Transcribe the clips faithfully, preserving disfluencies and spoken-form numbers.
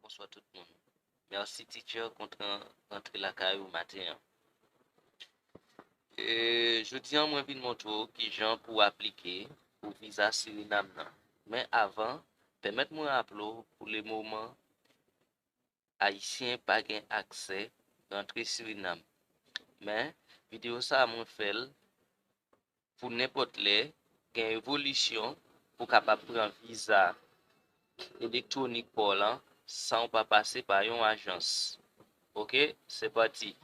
Bonswa tout moun. Mèsi teacher kont rantre lakay ou maten an. E, jodi an mwen vin montre w kijan pou w aplike pou viza Sirinam nan. Men avan, pèmèt mwen raple w pou le moman Ayisyen pa gen aksè rantre Sirinam. Men videyo sa a mwen fè l pou nenpòt lè gen evolisyon pou kapab pran viza elektwonik pa w lan san w pa pase pa yon ajans. Oke, se pati.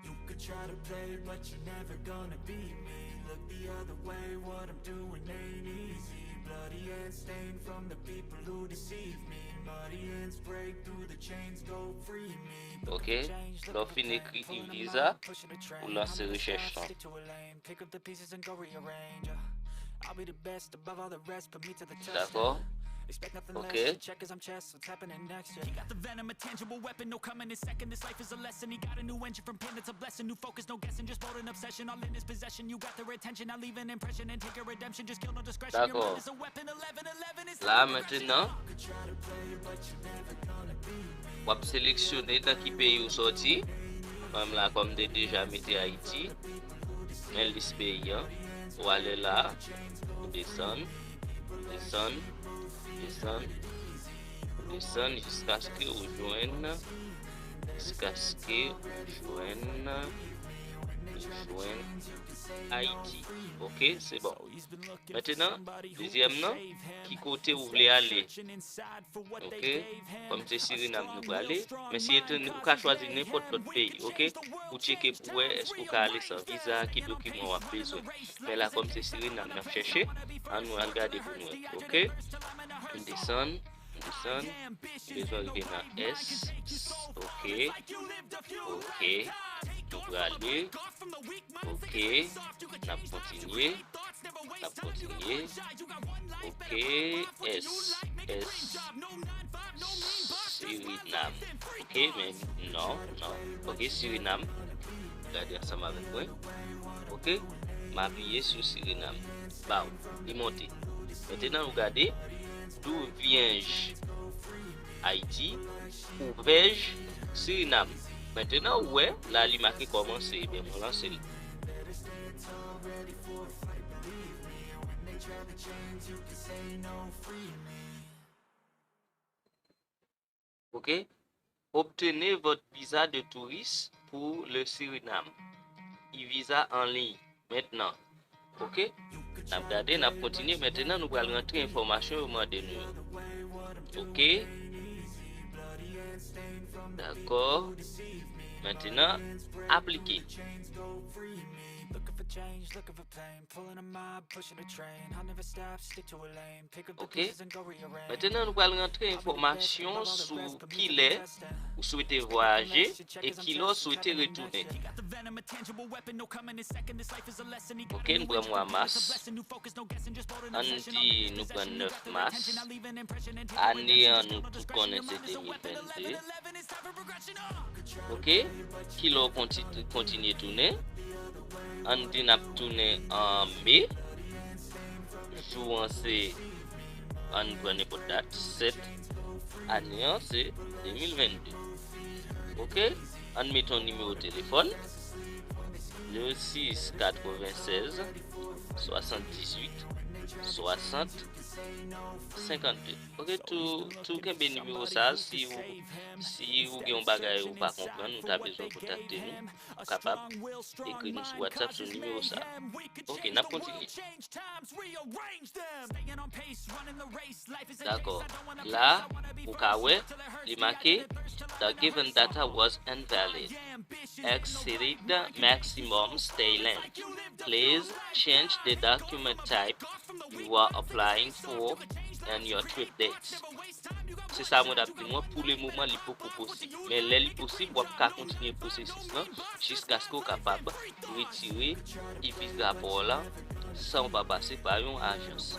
You could try to play, but you're never gonna beat me. Look the other way, what I'm doing ain't easy. Bloody hands stained from the people who deceive me. Muddy hands break through the chains, go free me. Oke, lè w fin ekri e-visa, ou lanse rechèch lan. Pick up the pieces and go rearrange. I'll be the best above all the rest, put me to the test. Dakò. Expect nothing less. Oke. Check as I'm chess, what's happening next? Yeah. He got the venom, a tangible weapon, no coming in second. This life is a lesson. He got a new engine from pain, it's a blessing. New focus, no guessing, just bold and obsession. All in his possession, you got their attention. Now leave an impression and take your redemption. Just kill no discretion. Your mind is a weapon. Eleven eleven is eleven. La, mentnan, w ap seleksyone nan ki peyi ou sòti. Mwen menm la, kòm m te deja mete Ayiti, men lis peyi an. Ou ale la, ou desann, ou desann, ou desann, ou desann jiskaske ou jwenn, jiskaske ou jwenn, ou jwenn Ayiti. Oke, se bon. Mentnan, dezyèm nan, ki kote ou vle ale? Oke, kòm se Sirinam nou prale, men si etandone ou ka chwazi nenpòt lòt peyi, oke, pou tcheke pou wè èske ou ka ale san viza, ki dokiman w ap bezwen. Men la, kòm se Sirinam n ap chèche, ann nou al gade pou nou wè, oke? M desann, m desann, m bezwen rive nan S, oke, oke, nou prale, oke, n ap kontinye. N ap kontinye. Oke, S, S, Sirinam. Oke, men non, non. Oke, Sirinam. Gade ansanm avèk mwen. Oke, m apiye sou Sirinam. Baw, li monte. Mentnan, nou gade, d'où viens-je? Ayiti, où vais-je? Sirinam. Mentnan, ou wè, la, li make kòmanse. Ebyen, mwen lanse l. Oke? Obtenez votre visa de touriste pour le Suriname. E-visa en ligne. Mentnan. Oke? N ap gade, n ap kontinye. Mentnan, nou pral rantre enfòmasyon yo mande nou yo. Oke? Dakò. Mentnan, aplike. Oke. Mentnan, nou pral rantre enfòmasyon sou kilè ou swete vwayaje e kilè w swete retounen. Oke, nou pran mwa mas. Ann di nou pran nèf mas. Ane an, nou tout konnen se de mil vennde. Oke, kilè w konti-, kontinye tounen? Ann di n ap tounen an me. Jou an se, ann pran nenpòt dat, sèt. Ane an se de mil vennde. Oke, ann met yon nimewo telefòn. Zewo sis katrevennsèz swasanndizuit swasant senkannde. Oke, tou, tou kenbe nimewo sa, si ou, si ou gen yon bagay ou pa konprann, ou ta bezwen kontakte nou, ou kapab ekri nou sou WhatsApp sou nimewo sa. Oke, n ap kontinye. Dakò. La, ou ka wè, li make, "The given data was invalid. Exceeded maximum stay length. Please change the document type you are applying for and your trip dates." Se sa mwen t ap di nou an, pou le moman, li poko posib. Men lè li posib, w ap ka kontinye pwosesis lan jiskaske w kapab retire e-visa pa w la san w pa pase pa yon ajans.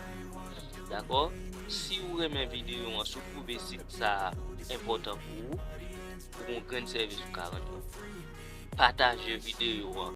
Dakò? Si w renmen videyo an, si w twouve sit sa a enpòtan pou ou, pou yon grenn sèvis ou ka rann mwen, pataje videyo an